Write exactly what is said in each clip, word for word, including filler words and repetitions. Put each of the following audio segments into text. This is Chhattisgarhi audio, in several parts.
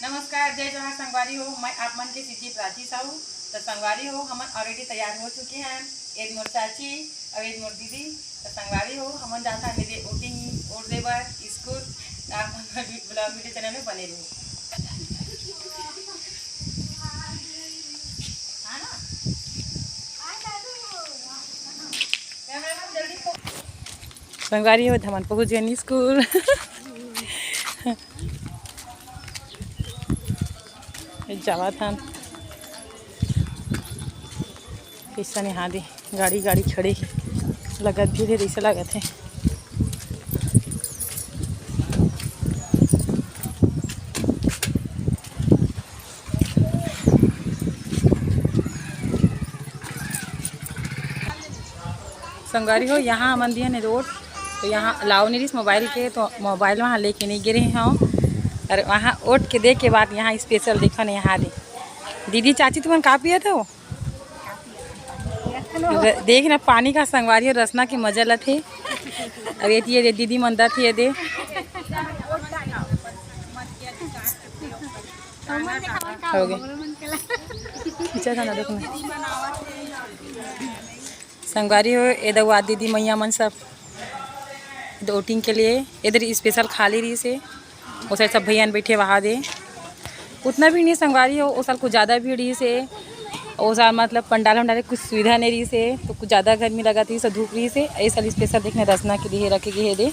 नमस्कार, जय जोहार संगवारी हो, मैं आप मन के सिटी प्राची साहू। तो संगवारी हो, हमन already तैयार हो चुके हैं। एद मोर चाची और एद मोर दीदी। तो संगवारी हो, हमन जाता मेरे outing और देवर स्कूल। तो आप मन भी vlog video channel में बने रहो। हाँ ना? Cameraman जल्दी संगवारी हो, हमन पहुँच गए स्कूल। जावत हन। कैसन यहाँ दे गाड़ी, गाड़ी खड़े हे, लगत भी हे, जैसे लगत हे। संगवारी हो, यहाँ हमन दिए ने रोड, तो यहाँ allow नहीं रहिस मोबाइल के, तो मोबाइल वहाँ लेके नहीं गिरे हूँ। और वहाँ ओट के दे के बाद यहाँ स्पेशल देखो ने, यहाँ दे दीदी चाची तुमन का पियत हो? र-, देख ना, पानी का संगवारी हो, रसना के मजा लथे। अब ये दे दीदी मन दत ये दे। हो गए। खींचा था ना, देखो ना। संगवारी हो, ए दउआ दीदी मैया मन सब outing के लिए इधर special खाली रहिस हे। ओ साइड सब भैया बैठे वहाँ दे। उतना भीड़ नहीं संगवारी हो, ओ साल कुछ ज़्यादा भीड़ रहिस हे। ओ साल मतलब पंडाल वंडाल कुछ सुविधा नहीं रहिस हे, तो कुछ ज़्यादा गर्मी लगत रहिस हे, धूप रहिस हे। ए साल special देखने रसना के लिए रखे गए हे दे।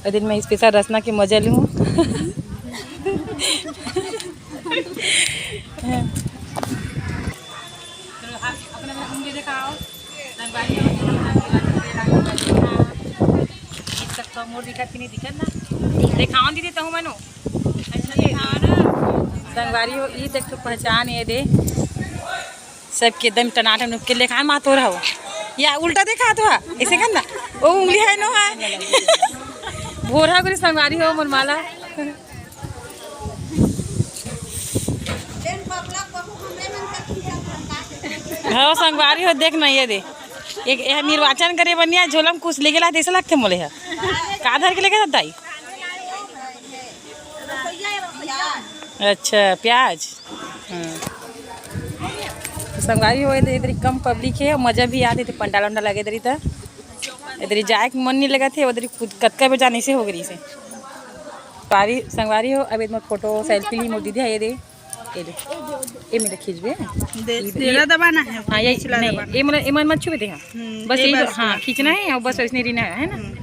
ए दिन मैं special रसना के मजा लूँ। देखाओ दीदी, तहु मनो। अच्छा, देखाओ ना। संगवारी हो, ई देख तो पहचान ये दे। सबके एकदम टनाटन के लेखान मा तोर हो। या उल्टा देखा तो हा, ऐसे कर ना। ओ उंगली है नो है। भोरा गुरी संगवारी हो, मोर माला। हाँ, संगवारी हो, देख ना, ये दे। एक, ये निर्वाचन करे बनिया झोला में कुछ लेके ला, ऐसे लगते मोले है। का धर के लेके जाता है? अच्छा, प्याज। हाँ। तो संगवारी हो, इधर, इधर कम public है, मजा भी आते थे, पंडाल वंडाल लगे इधर ही था। इधर ही जाए के मन नहीं लगा थे, उधर ही खुद कतका बजे जाने से हो गई से। संगवारी, संगवारी हो, अब इधर photo selfie ली मोर दीदी है, ये दे। ये दे, ये मेरे खींचबे। दे, ये, तेरा ये, दबाना है, हाँ, ये पिछला नहीं, दबाना। ये मन, ये मन मत छुबे दे, हाँ। हम्म, बस ये ये दो, बस, हाँ, बस। खींचना है और बस वैसे नहीं रहना है, है ना? हम्म।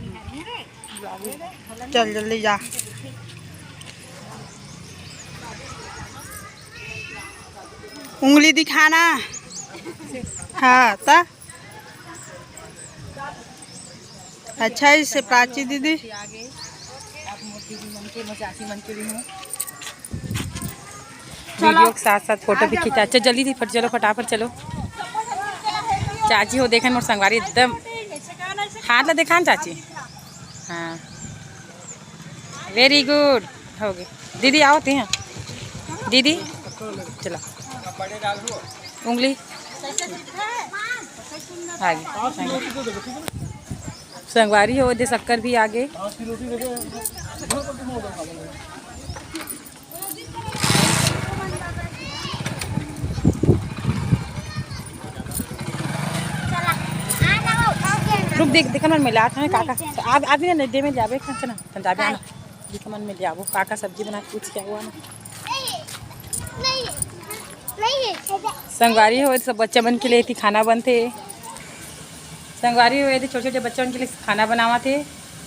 चल जल्दी जा, उंगली दिखाना। हाँ, ता अच्छा, इससे प्राची दीदी। आगे आप मोर दीदी मन के, मोर चाची मन के भी हूँ। वीडियो के साथ साथ फोटो भी खींचा। अच्छा, जल्दी दी फट, चलो फटाफट चलो। चाची हो, देखन मोर संगवारी एकदम हाथ ला देखान चाची। हाँ, very good। हो गए दीदी, आओ ते हैं दीदी, चला उंगली। आ गई। संगवारी हो, दे शक्कर भी आ गए। रुक, देख, देख, मन मिला था, काका। आप, आप भी ना, दे में जाबे, खाना, जाबे ना। दिखा मन में ले आबो, का का सब्जी बना के पूछ के आबो ना। संगवारी हो, सब बच्चा मन के लिए एती खाना बनथे। संगवारी हो, एती छोटे-छोटे बच्चा मन के लिए खाना बनावत हे।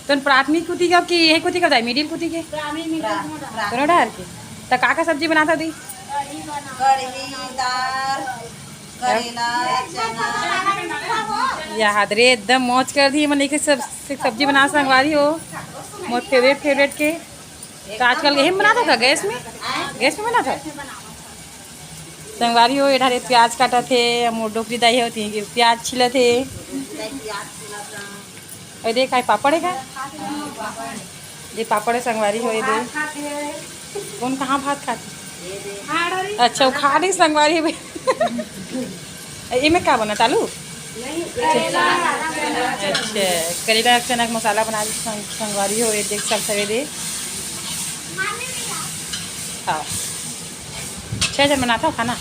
तो प्राथमिक कुती के कि यही कुती के बताए, मिडिल कुती के? दोनों डहर के। त का का सब्जी बनात हव दी? कढ़ी, दाल, करेला, चना। या हाथ रे, एकदम मौज कर दी मन, एक सब, सब्जी बना संगवारी हो, मोर फेवरेट, फेवरेट के। तो आजकल यही बनात हो का गैस में? गैस में बनात हो? संगवारी हो, एठारे प्याज काटत हे, मोर डोकरी दाई होती है, प्याज छिलत हे। अरे देख, आई पापड़ है का? ये पापड़ है संगवारी हो, ये दे। कौन कहाँ भात खाती? अच्छा, वो खा रही संगवारी हो। इमे का बना, आलू? अच्छा, करेला चना के मसाला बना दी संग-, संगवारी हो, ये देख सब सवेरे। हाँ, छः जन बनाथव खाना।